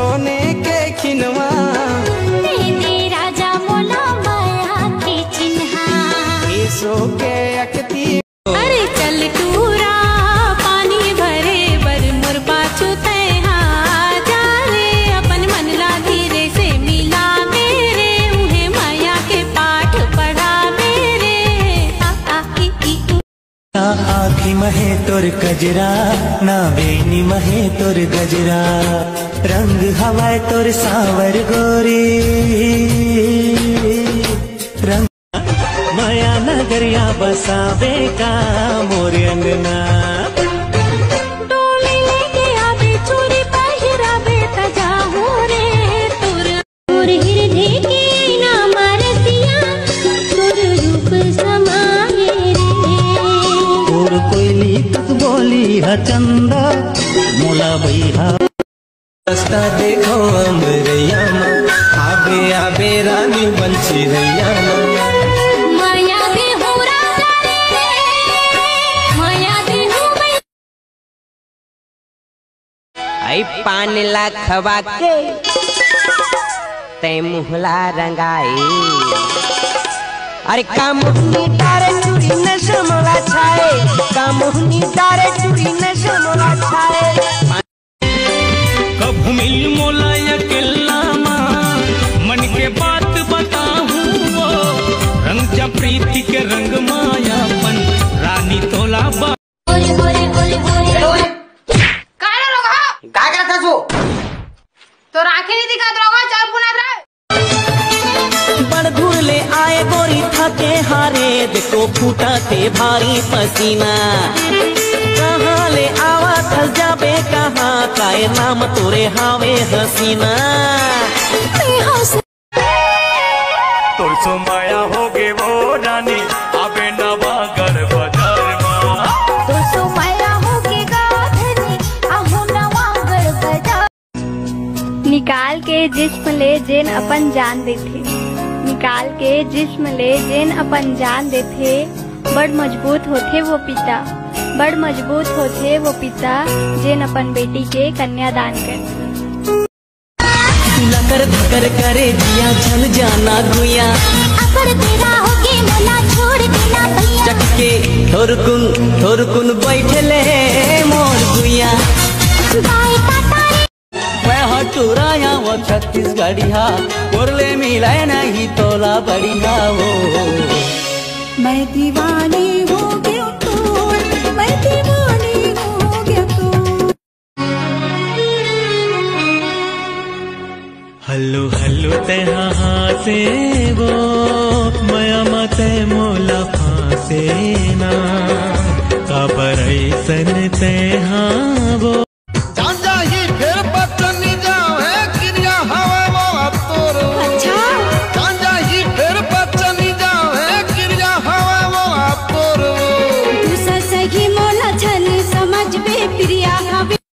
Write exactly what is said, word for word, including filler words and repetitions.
सोने के खिनवा। दे दे राजा मोला मया के चिन्हा। ईसो के अकती। अरे चल टूरा पानी भरे बर मोर पाछू तैहा जा रे। अपन मन ला धीरे से मिला मेरे उहे मया के पाठ पढ़ा मेरे। आ, आ, ई, ई, ऊ। ना आँखी महे तोर कजरा, ना बेनी महे तोर गजरा। रंग हवाए तोर साँवर गोरी, रंग मया नगरिया बसाबे का मोर अंगना। डोली लेके आबे, चूड़ी पहिराबे, त जाहूँ रे तोर। तोर हृदय के ना मारतिया, तोर रूप समाए रे। तोर कोयली तक बोली ह चंदा, मोला बइहा। रस्ता देखो अमरैया मा, आबे आबे रानी बंसी रैया मा। मया दे हो राजा रे, मया दे हो मैं। आई पान ला खवा के तै मुहला रंगाए। अरे का मोहनी डारे चूड़ी नशा मोला छाए, का मोहनी डारे चूड़ी नशा मोला छाए। कभू मिल मोला अकेला मा, मन के बात बताहूँ वो, रंग जा प्रीति के रंग मायापन, रानी तोला बा। ओरे, ओरे, ओरे, ओरे, ओरे। का रे रोगहा? का करत हस वो? तोर आँखी नहीं दिखत रोगहा, चल पुनात रह। बड़ दूर ले आए गोरी थके हारे, देखो फूटा के भारी पसीना। कहाँ ले आवा थल जाबे कहाँ, काय नाम तोरे हावे हसीना। तोर सो माया होगे वो रानी, आबे नवागढ़ बाजार मा। तोर सो माया होगे गा धनी, आहू नवागढ़ बाजार। निकाल के जिस्म ले जेन अपन जान देथे, निकाल के जिस्म ले जेन अपन जान देथे, बड़ मजबूत होथे वो पिता, बड़ मजबूत होथे वो पिता, जेन अपन बेटी के कन्यादान करथे। लकर धकर करे जिया झन जाना गुया। अकड़ तेरा होके मोला छोड़ देना भैया। चटके थोरकुन थोरकुन बैठले मोर गुया। गाय काटा रे। मैं हा चुराया वो छत्तीसगढ़िया, ओरले मिले नहीं तोला बढ़िया वो। मैं दीवानी हो गया तोर, मैं दीवानी हो गया तोर। हल्लू हल्लू तैहा हासे वो, मया मा तै मोला फांसे ना, काबर ऐसन तैहा वो।